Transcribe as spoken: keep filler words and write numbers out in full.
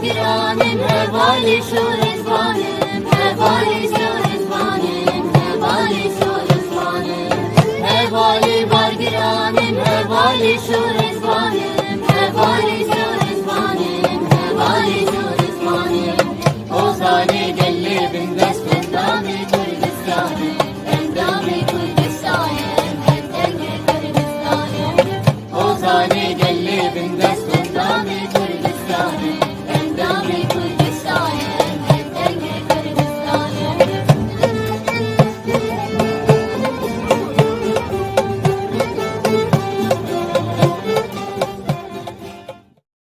Giranim, hevalî şûr zimanim, hevalî şûr zimanim, hevalî şûr zimanim. Hevalî bar giranim, hevalî şûr zimanim, hevalî şûr zimanim, hevalî şûr zimanim. Ozanê